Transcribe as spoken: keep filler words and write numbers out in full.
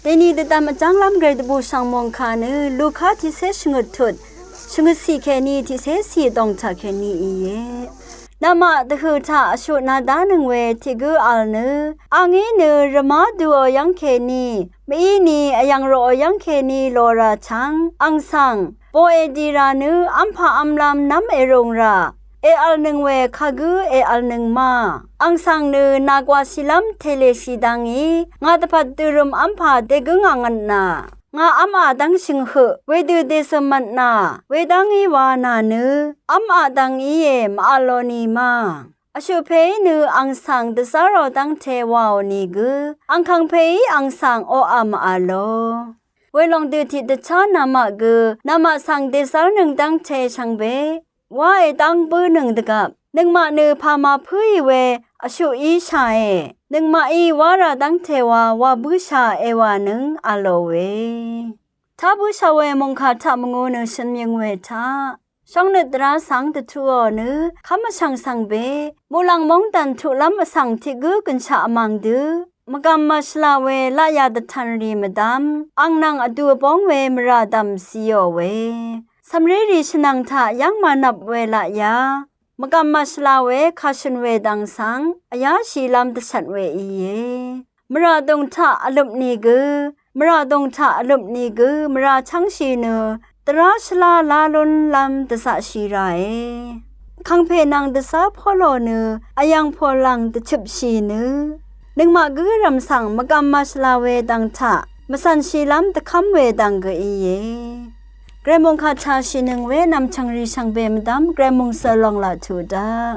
Deni dvdvm vjv́nglv́m gvray dvbù shv̀ng mòngkà nø Luka tiqcé shvngøt tut, shvngøt sì kèní tiqcé sì dòng taq kèní íe. Namaq dvhø̀ taq vshuq na dánøng we tiq gǿ vl nø, angí nø rvmá duò yv́ng kèní, mvíni vyv̀ng roqò yv́ng kèní lora chv́ng, ang svng, boqe dira nø v́mpà v́mlv́m nv́m èrùng rà, èvlnøng we kagǿ èvlnøng ma. Ang svng nø nàgwàshìlv́m tèlèshì dvngí, ngà dvpvt dørøm v́mpà dègǿngà ngvtnà. Ngà v́mà dv́ng shø̀nghøq, wedø dèsø̀m mvtnà, wedv́ngí wa nà nø, v́mà dvngíe mvvlo ni ma. Vshuq pèí nø ang svng dvzv́rò dv́ngte waò nìgø, angkàng pèí ang svng oqà mvvlo. Welòng dø tiqdvchá namaq gø, namaq svng dèzv́rnøng dv́ngte shvngbe, wáe dáng bǿnøng dvgvp, nøngmaq nø pàmà pǿì we, vshuq íshàe, nøngmaqí wárà dv́ngte wa, wa bǿshà èwànøng vlòe. Tá bǿshà we mòngkà taq mvngū nø shø̀n yøng we taq. Shóngnøt dvrá svng dvtuò nø, kv́m vshv̀ng svng be, muqlàng móngdàn tuqlv́m vsvng tiq gǿ gønshaq vmàng dø, mvgvm màshvla we laqyà dvtv̀n rì mvdv́m, ang nvng vdu vbóng we mvrà dv̀m zìò we. Cv̀mré rì shvnvng taq yv́ng mànvp we laqyà, mvgvm màshvla we kàshø̀n we dv̀ng svng, vyáshìlv́m dvshvt we íe. Mvrà dùng taq vløp nìgø, mvrà dùng taq vløp nìgø, mvrà chv́ngshì nø, dvrá shvlá lá lúnlv́m dvzaqshì ràe. Kàngpè nvng dvzá Polo nø, vyv̀ng pòlv̀ng dvchøpshì nø, nøngmaq gǿ rv̀m svng mvgvm màshvla we dv̀ng taq, mvcv̀nshìlv́m dvkv́m we dv̀ng gø íe. Gvray mòngkà taqshìnøng we nv̀mchv̀ng rì shvngbe mvdv́m, gvray mòngsø lòng laq tuq daq.